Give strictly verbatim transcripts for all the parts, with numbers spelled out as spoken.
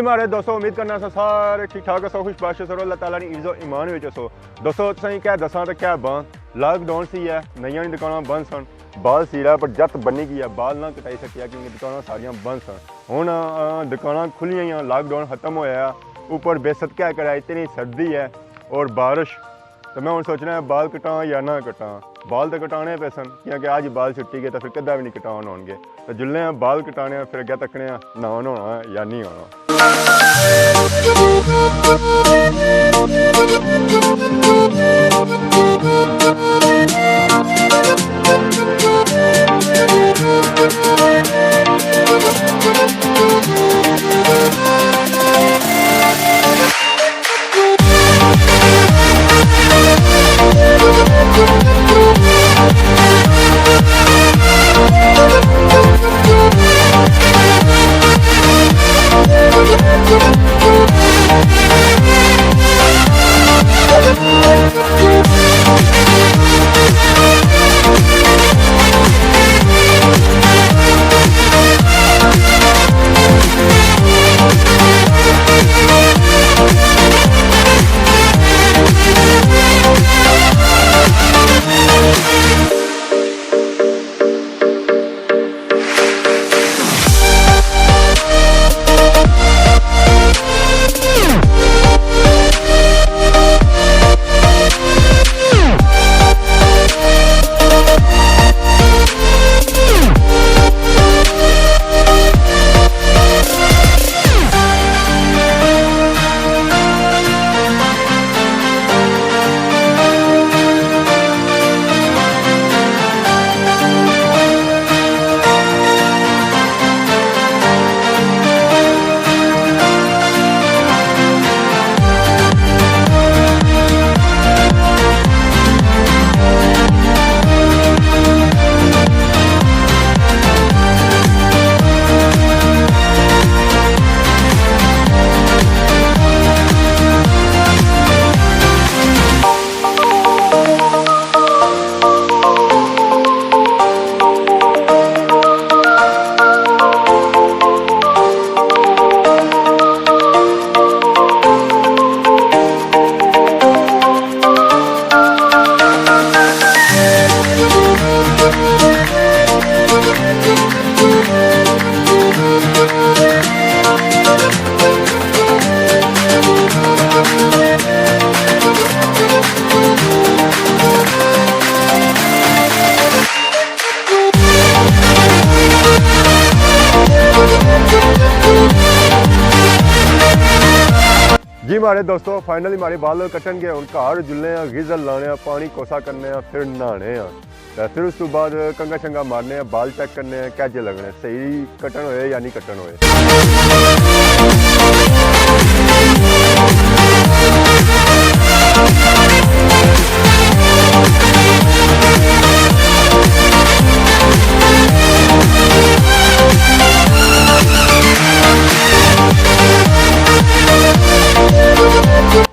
سارے دوستو، امید کرنا سا سارے ٹھیک ٹھاک ہسو، خوش باش ہسو، اللہ تعالیٰ نی حفظ و ایمان وچ ہسو۔ دوستو، تساں کی کہہ دساں تے کہہ باں، لاک ڈاؤن سی ہے، نئیاں نی دکاناں بند سن، بال سی رہا پر جت بنی گئی ہے، بال نہ کٹائی سکیا کیونکہ دکاناں ساریاں بند سن۔ ہن، آ، دکاناں کھلیاں ہیاں، لاک ڈاؤن ختم ہویا ہے، اوپر بے صدقہ کرا اتنی سردی ہے اور بارش، تے میں ہن سوچنا ہے بال کٹاں یا نہ کٹاں۔ بال تے کٹانے پے سن، کیونکہ اج بال چھٹی گئے تے پھر کدے وی نہیں کٹان ہون گے۔ تے جلنے آں بال کٹانے آں، پھر اگے تکنے آں نہان ہونا ہے یا نہیں ہونا۔ جی ماڑے دوستو، فائنلی ماڑے بال کٹن گئے، ہن گھر جلنے آں، غسل لانے آں، پانی کوسا کرنے آں، پھر نہانے آں۔ تے پھر اس تو بعد کنگا شنگا مارنے آں، بال چیک کرنے آں، کہجے لگنے، صحیح کٹن ہوئے یا نہیں کٹن ہوئے۔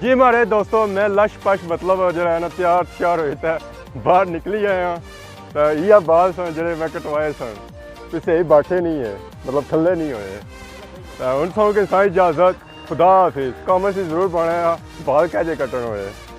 جی ماڑے دوستو، میں لش پش مطلب جڑا ہے نا، تیار شیار ہوئی تے باہر نکلی آیا۔ تے ایہہ بال سن جڑے میں کٹوائے سن، کوئی صحیح بیٹھے نہیں ہے، مطلب تھلے نہیں ہوئے۔ تے ہن سو کے ساری اجازت، خدا حافظ۔ کامنٹس وچ ضرور پانا ہے بال کہجے کٹن ہوئے۔